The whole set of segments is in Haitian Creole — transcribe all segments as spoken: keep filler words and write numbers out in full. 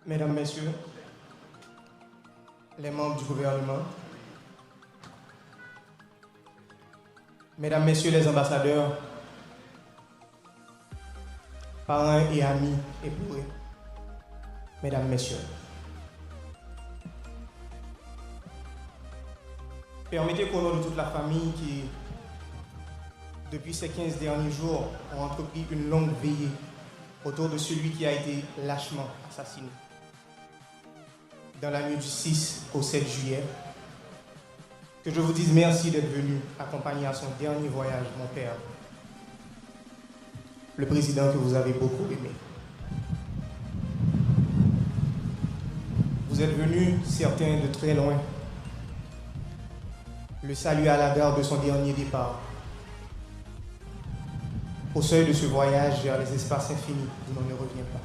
Mesdames, Messieurs, les membres du gouvernement, Mesdames, Messieurs les ambassadeurs, parents et amis éplorés, Mesdames, Messieurs, permettez qu'au nom de toute la famille qui, depuis ces quinze derniers jours, ont entrepris une longue veillée autour de celui qui a été lâchement assassiné dans la nuit du six au sept juillet, que je vous dise merci d'être venu accompagner à son dernier voyage mon père, le président que vous avez beaucoup aimé. Vous êtes venus, certains de très loin. Le salut à la gare de son dernier départ. Au seuil de ce voyage vers les espaces infinis d'où l'on ne revient pas.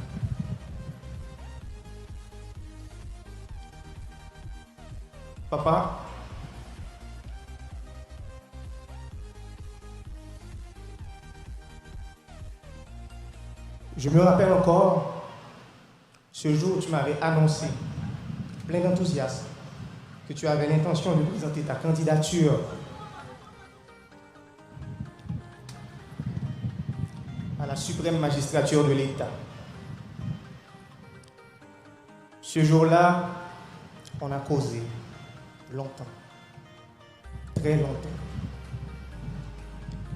Papa, je me rappelle encore ce jour où tu m'avais annoncé, plein d'enthousiasme, que tu avais l'intention de présenter ta candidature à la suprême magistrature de l'État. Ce jour-là, on a causé longtemps, très longtemps.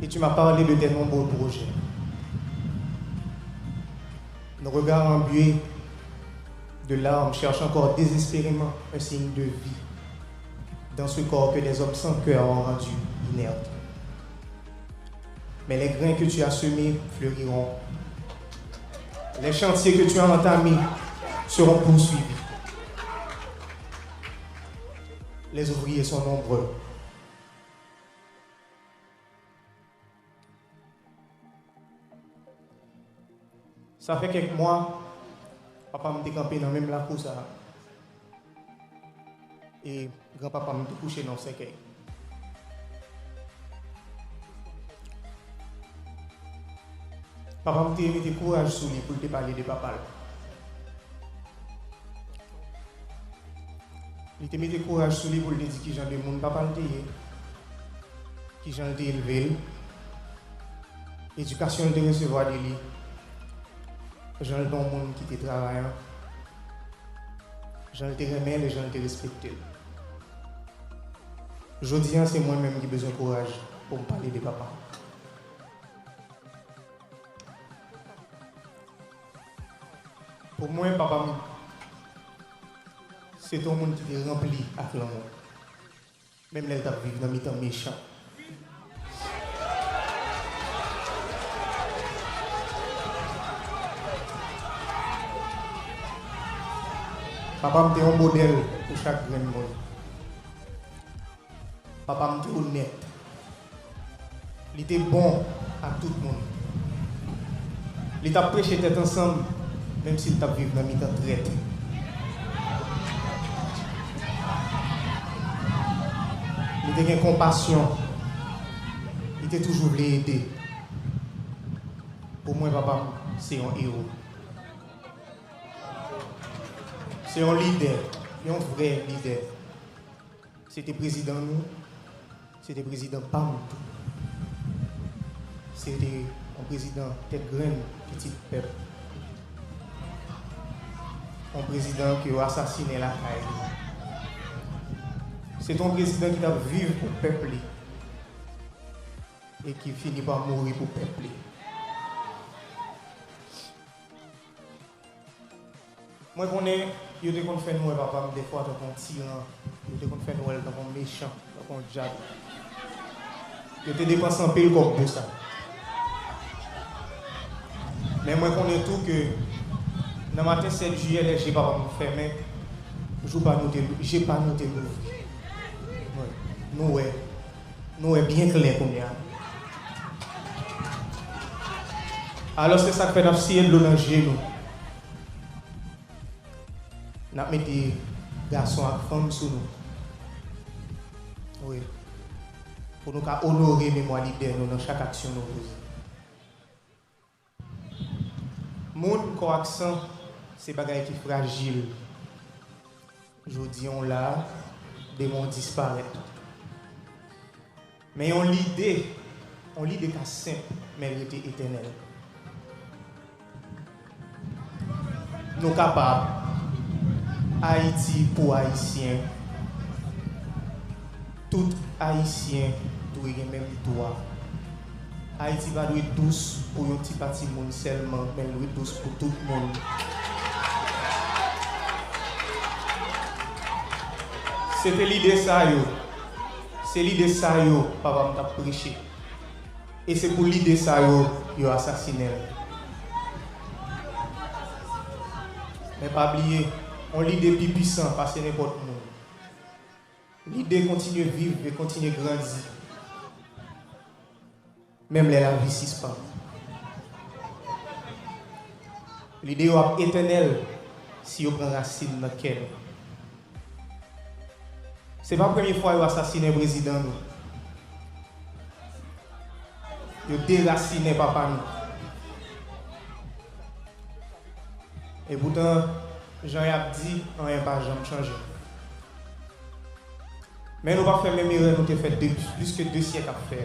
Et tu m'as parlé de tes nombreux projets. Nos regards embués de larmes cherchent encore désespérément un signe de vie dans ce corps que des hommes sans cœur ont rendu inerte. Mais les grains que tu as semés fleuriront. Les chantiers que tu as entamés seront poursuivis. Les ouvriers sont nombreux. Sa fè kèk mwa, papa m te kanpe nan menm lakou sa a. E granpapa m te kouche nan yon sèkèy. Papa m te mete kouraj sou li pou l te pale de papa l. Li te mete kouraj sou li pou l te di kijan de moun papa l te ye, kijan l te elve l, edikasyon l te resevwa de li, jan l te yon moun ki te travayan, jan l te renmen l e jan l te respekte l. Jodi a, se mwen menm ki bezwen kouraj pou m pale de papa m. Pou mwen, papa m se te yon moun ki te ranpli ak lanmou, menm lè l t ap viv nan mitan mechan. Papa m te yon modèl pou chak grenn moun. Papa m te onèt. Li te bon ak tout moun. Li t ap preche tèt ansanm, menm si l t ap viv nan mitan trèt. Li te gen konpasyon. Li te toujou vle ede. Pou mwen, papa m se yon ewo. Se yon lidè, yon vrè lidè. Se te prezidan nou, se te prezidan pa m tou. Se te yon prezidan tèt grenn, pitit pèp. Yon prezidan ke yo asasinen lakay li. Se te yon prezidan ki t ap viv pou pèp li e ki fini pa mouri pou pèp li. Mwen konnen yo te konn fè nou wè papa m dèfwa tankou yon tiran, yo te konn fè nou wè l tankou yon mechan, tankou yon dyab. Yo te depanse anpil kòb pou sa. Men mwen konnen tou ke nan maten sèt jiyè, lè je papa m fèmen, jou pa nou te, je pa nou te louvri. Wi, nou wè, nou wè byen klè kounye a. Alò, se sa k fè n ap siye dlo nan je nou. N ap mete gason ak fanm sou nou. Wi. Pou nou ka onore memwa lidè nou nan chak aksyon nou poze. Moun, kò ak san, Se bagay ki frajil. Jodi a w la, demen w disparèt. Men yon lide, yon lide ka senp, men l rete etènèl. Nou kapab. Ayiti pou Ayisyen. Tout Ayisyen dwe gen menm dwa. Ayiti pa dwe dous pou yon ti pati moun sèlman, men l dwe dous pou tout moun. Se te lide sa yo, se lide sa yo papa m t ap preche. E se pou lide sa yo, yo asasinen l. Men pa bliye, yon lide pi pisan pase nenpòt moun. Lide kontinye viv e kontinye grandi, menm lè lavi sispann. Lide yo ap etènèl si yo pran rasin nan kè nou. Se pa premye fwa yo asasinen prezidan nou. Yo derasinen papa nou. Epoutan, jan y ap di, anyen pa janm chanje. Men nou p ap fè menm erè nou te fè de, plis ke de syèk ap fè.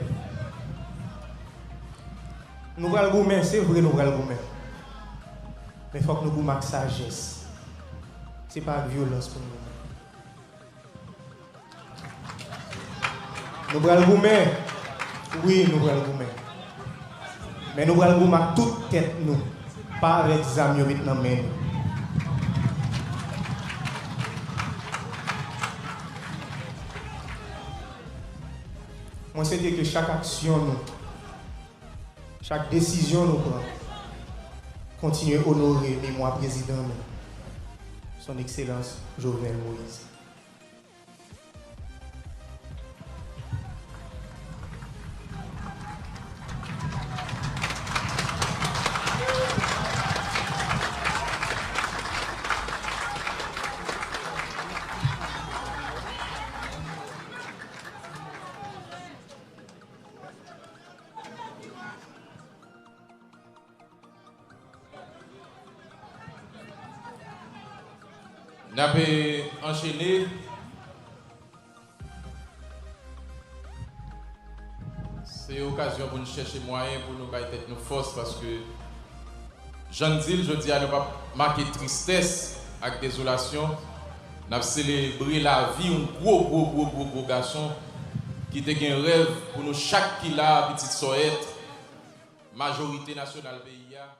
Nou pral goumen, se vre nou pral goumen. Men fòk nou goumen ak sajès. Se pa ak vyolans pou nou goumen. Nou pral goumen. Wi, nou pral goumen. Men nou pral goumen ak tout tèt nou, pa avèk zam yo met nan men nou. Mwen swete ke chak aksyon nou, chak desizyon nou pran, kontinye onore memwa prezidan nou, Son Ekselans Jovenel Moïse. N ap, e, anchene. Se okazyon pou n chèche mwayen pou nou bay tèt nou fòs, paske, jan n di l, jodi a, nou p ap make tristès ak dezolasyon. N ap selebre lavi yon gwo, gwo, gwo, gwo, gwo gason ki te gen rèv pou nou chak ki la, pitit Sòyèt, majorite nasyonal peyi a.